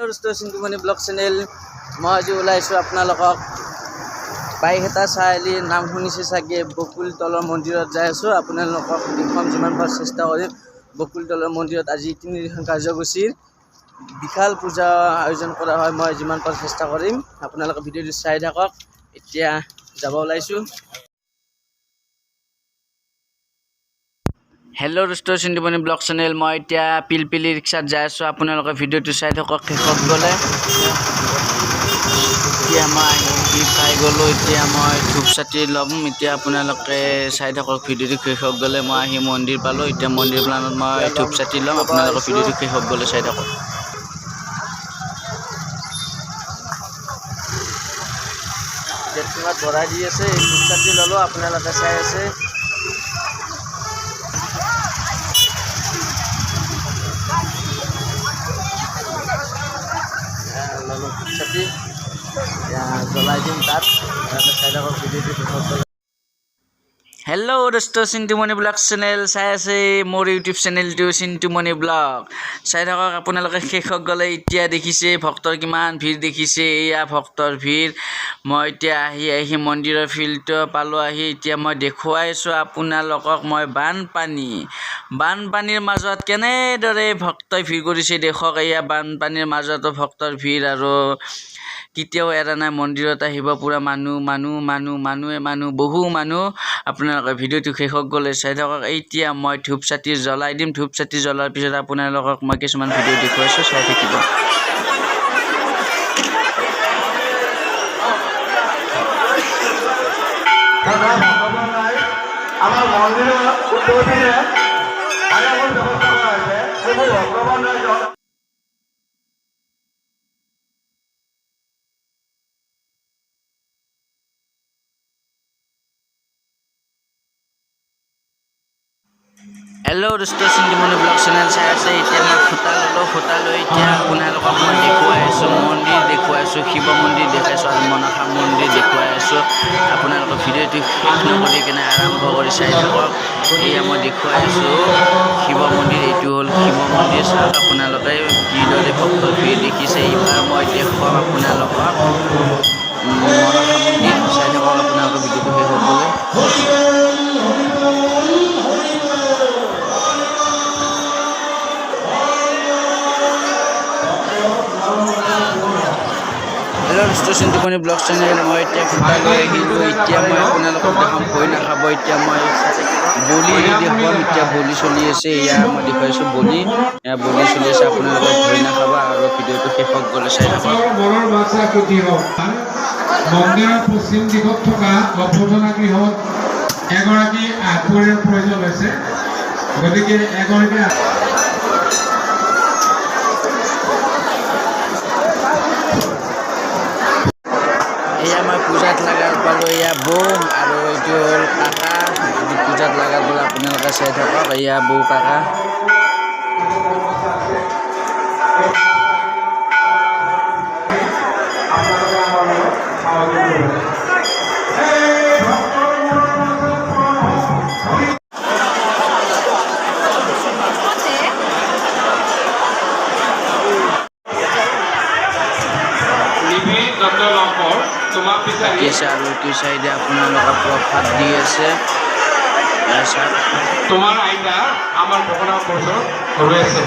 দোস্ত, Chintumoni blog channel. মই আজি ওলাইছোঁ আপোনালোকক বাইহাটা চাৰিআলিৰ নাম শুনিছে চাগে, বকুল তলৰ মন্দিৰত যাই আছোঁ। আপোনালোকক দেখুৱাম, যিমান পাৰোঁ চেষ্টা কৰিম। বকুল তলৰ মন্দিৰত আজি তিনিদিন কাৰ্যসূচীৰ বিশাল পূজা আয়োজন কৰা হয়। মই যিমান পাৰোঁ চেষ্টা কৰিম, আপোনালোকে ভিডিঅ'টো চাই থাকক। এতিয়া যাব ওলাইছোঁ। হেল্ল' দোস্ত, চিন্তুমণি ব্লগ চেনেল। মই এতিয়া পিলপিলি ৰিক্সাত যাই আছোঁ। আপোনালোকে ভিডিঅ'টো চাই থাকক শেষত গ'লে। এতিয়া মই আহি পাই গ'লোঁ। এতিয়া মই ধূপ চাকি ল'ম। এতিয়া আপোনালোকে চাই থাকক ভিডিঅ'টো শেষত গ'লে। মই আহি মন্দিৰ পালোঁ। এতিয়া মন্দিৰ প্লানত মই ধূপ চাকি ল'ম। আপোনালোকে ভিডিঅ'টো শেষত গ'লে চাই থাকক। জেঠীমাত ভৰাই দি আছে। এই ধূপ চাকি ল'লোঁ, আপোনালোকে চাই আছে। ল'লোঁ ধূপ চাকি, এতিয়া জ্বলাই দিম তাত। আপোনালোকে চাই থাকক ভিডিঅ'টো শেষত গ'লে। হেল্ল' দোস্ত, চিন্তুমণি ব্লগ চেনেল চাই আছে। মোৰ ইউটিউব চেনেলটো চিন্তুমণি ব্লগ, চাই থাকক আপোনালোকে শেষত গ'লে। এতিয়া দেখিছে ভক্তৰ কিমান ভিৰ দেখিছে, এয়া ভক্তৰ ভিৰ। মই এতিয়া আহি আহি মন্দিৰৰ ফিল্ডটো পালোঁ আহি। এতিয়া মই দেখুৱাই আছোঁ আপোনালোকক মই বানপানীৰ মাজত কেনেদৰে ভক্তই ভিৰ কৰিছে দেখক। এয়া বানপানীৰ মাজতো ভক্তৰ ভিৰ আৰু কেতিয়াও এৰা নাই মন্দিৰত আহিব। পূৰা মানুহ, মানুহ, মানুহ, মানুহে মানুহ, বহু মানুহ। আপোনালোকে ভিডিঅ'টো শেষত গ'লে চাই থাকক। এতিয়া মই ধূপ চাকি জ্বলাই দিম। ধূপ চাকি জ্বলোৱাৰ পিছত আপোনালোকক মই কিছুমান ভিডিঅ' দেখুৱাইছোঁ, চাই থাকিব। তথা ভগৱান ৰাইজ, আমাৰ মন্দিৰৰ উত্তৰ পিনে আৰু এখন ব্যৱস্থা কৰা হৈছে। সেইবোৰ ভগৱান ৰাইজক হেল্ল' দোস্ত, চিন্তুমণি ব্লগ চেনেল চাই আছে। এতিয়া মই ফুটা ল'লোঁ। ফুটা লৈ এতিয়া আপোনালোকক মই দেখুৱাই আছোঁ, মন্দিৰ দেখুৱাই আছোঁ, শিৱ মন্দিৰ দেখাইছোঁ আৰু মনসা মন্দিৰ দেখুৱাই আছোঁ। আপোনালোকে ভিডিঅ'টো শেষ নকৰি কেনে আৰম্ভ কৰি চাই থাকক। এয়া মই দেখুৱাই আছোঁ শিৱ মন্দিৰ। এইটো হ'ল শিৱ মন্দিৰ। চাওক আপোনালোকে কিদৰে ভক্তৰ ভিৰ দেখিছে। এইবাৰ মই দেখুৱাম আপোনালোকক মনসা মন্দিৰ। চাই থাকক আপোনালোকে ভিডিঅ'টো শেষ হ'বলৈ। হেল্ল' দোস্ত, চিন্তুমণি ব্লগ চেনেল। মই এতিয়া ফুটা লৈ আহিলোঁ। এতিয়া মই আপোনালোকক দেখাম, ভয় নাখাব। এতিয়া মই বলি দেখুৱাম। এতিয়া বলি চলি আছে। এয়া মই দেখুৱাইছোঁ বলি। এয়া বলি চলি আছে। আপোনালোকে ভয় নাখাব আৰু ভিডিঅ'টো শেষত গ'লে চাই থাকক। ভক্তৰ মনৰ বাঞ্ছা পূৰ্তি হওক। মন্দিৰৰ পশ্চিম দিশত থকা অভ্যৰ্থনা গৃহত এগৰাকী আগুৱাৰীৰ প্ৰয়োজন হৈছে, গতিকে এগৰাকী এয়া মই পূজাত লাগাৰ পালোঁ। এয়া বৌ আৰু এইটো হ'ল কাকা। এইটো পূজাত লাগাৰ পালোঁ, আপোনালোকে চাই থাকক। এয়া বৌ, কাকা। আপোনালোকে আমাৰ লগত সহযোগ কৰিব। এই ভক্তৰ মনৰ বাঞ্ছা পূৰণ হওক। নিবিড় দত্ত লহকৰ, তোমাক বিচাৰি পাতি আছে আৰু এইটো চাইডে আপোনালোকে প্ৰসাদ দি আছে। এয়া চাওক। তোমাৰ আইতা আমাৰ ভগৱানৰ ওচৰত ৰৈ আছে।